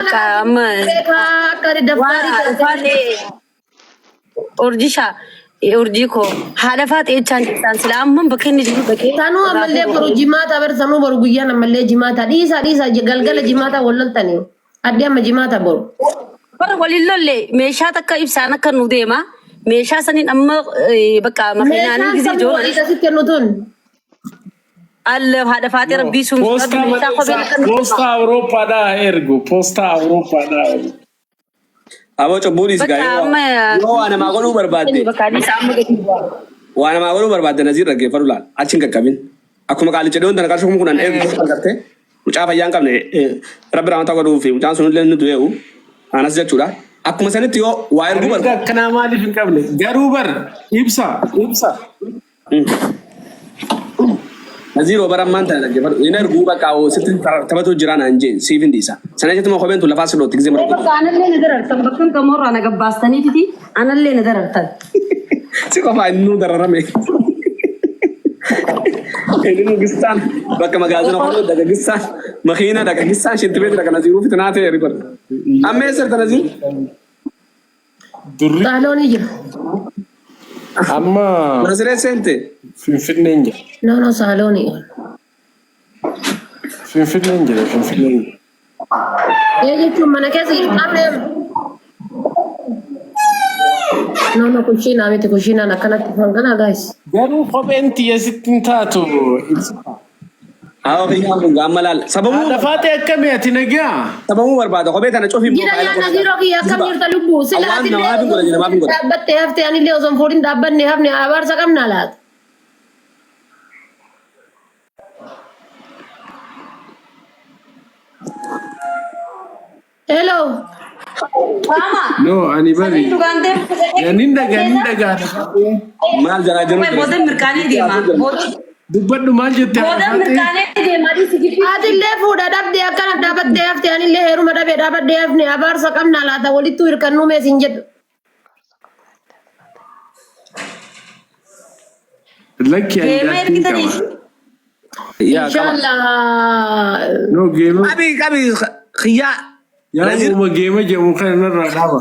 Bakka amma Beekaa akka ani waan daftaarii haadha faatee urjisha urjii koo haadha faatee jechaan jirtaan sila amma bakka inni jiru dhaqee Sanuu irraa ammallee fuudhu. boru jimaata bar sanuu boru guyyaan ammallee jimaata dhiisaa dhiisaa galgala jimaata wal loltanii addi amma jimaata boru. Bara waliin lolle meeshaa takka ibsaan akka nu deema. Meeshaa saniin amma bakka makiinaanii Meeshaan gisee sanuu joona. walii asitti kennu tun. Alla haadha faatee No, rabbii sun poostaa meeshaa malee kopheen isaa akka nu deema. poostaa Awurooppaadhaa ergu poostaa Awurooppaadhaa ergu. Aboo cubbuu dhiisi Bakka gaa yoo amma yoo waa namaa godhuu barbaadde bakka dhiisa amma gadi bu'a. waa namaa godhuu barbaadde naziir dhaggeeffadhu laal achi hin qaqqabin. Akkuma qaalicha dhiyoon tana qarshii 10,000 ergu tokko argatte mucaa fayyaa hin qabne rabbi rahmata godhuu fi mucaan sunillee inni du'ee'u anas jechuudha. Akkuma sanitti yoo waa erguu Areeda barbaadde. akkanaa maaliif hin qabne? Garuu bar ibsa ibsa. Naziiroo bara ammaan tana dhaggeeffadhu. Hin erguu bakka hoo sitti taphatuu jira naan jee siif hin dhiisa. Sana jettuma kopheen tun lafaa si dhootti gisee mara Bakka anallee na darartan bakka hin qamoorraa na gabbaastaniititi anallee na darartan. Si qofaa innuu dararame. Inni gistaan bakka magaazina kophee daga gistaan makiina daga gistaan shintibeeti daga Naziiruu fitinaa ta'e ribar. Amma eessa jirta Naziir? Durri Xaaloonii jira. amma Mana siree seente. Finfinneen jira. No no saaloonii. Finfinneen jira Finfinneen jira. Ee jechuun mana keessa jirtu amma No no kushiinaa miti kushiinaan akkanatti fanganaa guys. Garuu kopheen tiyya sitti hin taatu ibsa. Haa kiyyaan kun gaamma laal. Sababuu Haadha faatee akkamii ati nagaa? sababuu barbaada kophee tana cufii immoo Jira faayila yaa kophee Naziiroo kiyya akkam Jibba. jirta lubbuu sila Awwaan atillee namaaf hin osoo godha jedhe namaaf hin fuudhin godha. dhaabbattee hafte anillee osoo hin fuudhin dhaabbanne hafne abaarsa qabnaa laata? Hello. Faama. No ani bari. Sanii dhugaan deemu. Nin dhagaa nin dhagaa haadha faatee. Maal jaraa jiru jira. Booda mirkaanii deema. Booda Dubbadhu maal jette haadha booda faatee? mirkaanii deema. Dhiisi gidduu. Atillee fuudha dhabdee akkana dhaabattee hafte anillee heeruma dhabee dhaabadhee hafne abaarsa qabnaa laata walittuu hirkannuu mee siin jedhu. Lakki ani Geema jaartiin qaba. ergitanii. Yaa qaba. Inshallah. No geema. Qabi qabi kiyyaa. Yaa Naziir. uuma geema jedhamu kana narraa dhaaba.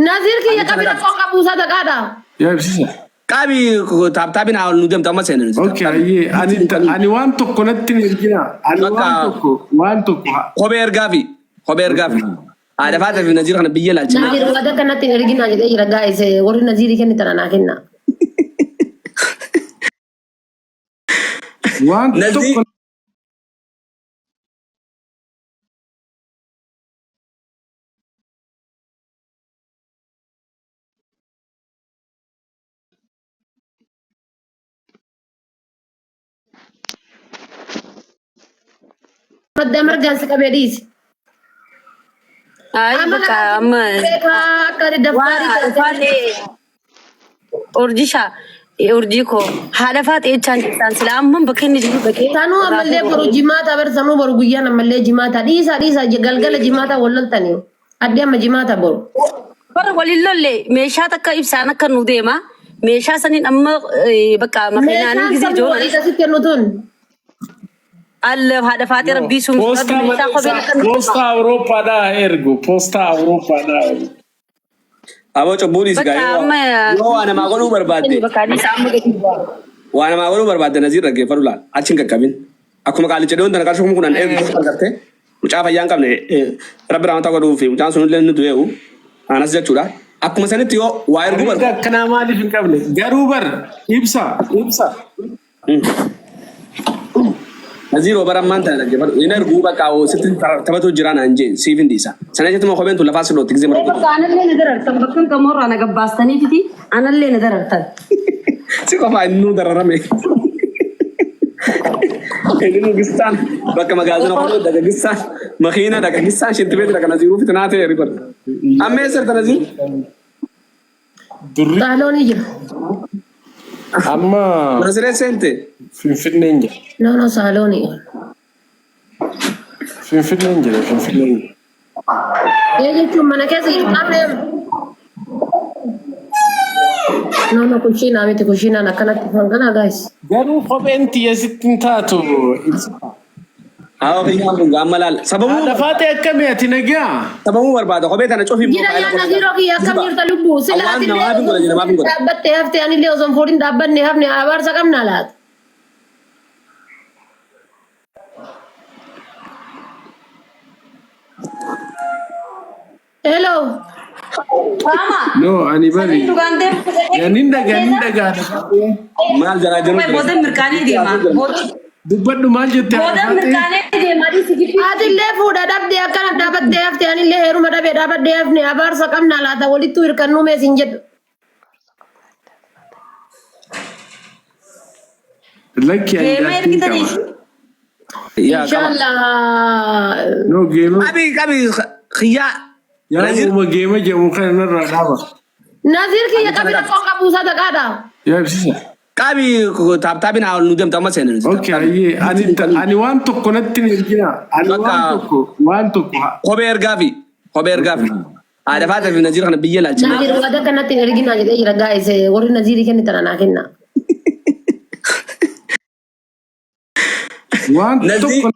Naziir kiyya qabi rakkoo qabu sadaqaadha. Yaa ibsisa. Qabi taaptaabiin haa nu deemtu amma seenan. Okay ayyee ani ani waan tokko natti hin ergina. Ani Bakka- waan tokko waan tokko Kophee ergaafi. Kophee ergaafi. Haadha faatee fi Naziir kana biyya laalchina. Naziir wada kanatti hin erginaa jedhee jira guys warri Naziirii kennitan anaa kenna. Waan Naziir. tokko Madda margaan si qabee dhiisi. Ayi Amma bakka amma beekaa akka ani waan daftaarii haadha faatee urjisha urjii koo haadha faatee jechaan jirtaan sila amma bakka inni jiru dhaqee Sanuu irraa ammallee fuudhu. boru jimaata bar sanuu boru guyyaan ammallee jimaata dhiisaa dhiisaa galgala jimaata wal loltanii addi amma jimaata boru. Bara waliin lolle meeshaa takka ibsaan akka nu deema. Meeshaa saniin amma bakka makiinaanii Meeshaan gisee sanuu joona. walii asitti kennu tun. Alla haadha faatee rabbii sun Poostaa meeshaa malee kopheen isaa akka nu deema. poostaa Awurooppaadhaa ergu poostaa Awurooppaadhaa ergu. Aboo cubbuu dhiisi Bakka gaa yoo amma yoo waa namaa godhuu barbaadde bakka dhiisa amma gadi bu'a. waa namaa godhuu barbaadde Naziir dhaggeeffadhu laal achi hin qaqqabin. Akkuma qaalicha dhiyoon tana qarshii 10,000 ergu tokko argatte mucaa fayyaa hin qabne rabbi rahmata godhuu fi mucaan sunillee inni du'ee'u anas jechuudha. Akkuma sanitti yoo waa erguu Areeda barbaadde. akkanaa maaliif hin qabne? Garuu bar ibsa ibsa. Naziiroo bara ammaan tana dhaggeeffadhu. Hin erguu bakka hoo sitti taphatuu jira naan jee siif hin dhiisa. Sana jettuma kopheen tun lafaa si dhootti gisee mara Bakka anallee na darartan bakka hin qamoorraa na gabbaastaniititi anallee na darartan. Si qofaa innuu dararame. Inni gistaan bakka magaazina kophee daga gistaan makiina daga gistaan shintibeeti daga Naziiruu fitinaa ta'e ribar. Amma eessa jirta Naziir? Durri Xaaloonii jira. amma Mana siree seente. Finfinneen jira. No no saaloonii. Finfinneen jira Finfinneen jira. Ee jechuun mana keessa jirtu amma No no kushiinaa miti kushiinaan akkanatti fanganaa guys. Garuu kopheen tiyya sitti hin taatu ibsa. Haa kiyyaan kun gaamma laal. Sababuu Haadha faatee akkamii ati nagaa? sababuu barbaada kophee tana cufii Jira yaa Naziiroo kiyya akkam jirta lubbuu sila Awwaan atillee namaa fi godha jedha, namaa fi godha. dhaabbattee hafte anillee osoo hin fuudhin dhaabbanne hafne abaarsa qabnaa laata. Hello. Faama. No, ani bari. Samiin dhugaan deemu. Nin dhagaa nin dhagaa haadha faatee. Maal jalaa jiru? Booda mirkaanii deema. Booda Dubbadhu maal jette haadha booda faatee? mirkaanii deema. Adiis gibbii. Atillee fuudha dhabdee akkana dhaabattee hafte anillee heeruma dhabee dhaabadhee hafne abaarsa qabnaa laata walittuu hirkannuu mee siin jedhu. Lakki ani Geema jaartiin ergitanii. qaba. Yaa qaba. Inshallah. No geema. Qabi qabi kiyyaa. Yaa Naziir. uuma geema jedhamu kana narraa dhaaba. Naziir kiyya qabi rakkoon qabu sadaqaadha. Yaa ibsisa. Qabi taaptaabiin haa nu deemtu amma seenan. Okay, ayyee ani ani waan tokko natti hin ergina. Ani waan Bakka- tokko waan tokko Kophee ergaa fi kophee ergaa fi. Haadha faatee fi Naziir kana biyya laalchina. Naziir waan akkanatti hin erginaa jedhee jira gaa'is warri Naziirii kennitan anaa kenna. waan Naziir tokko.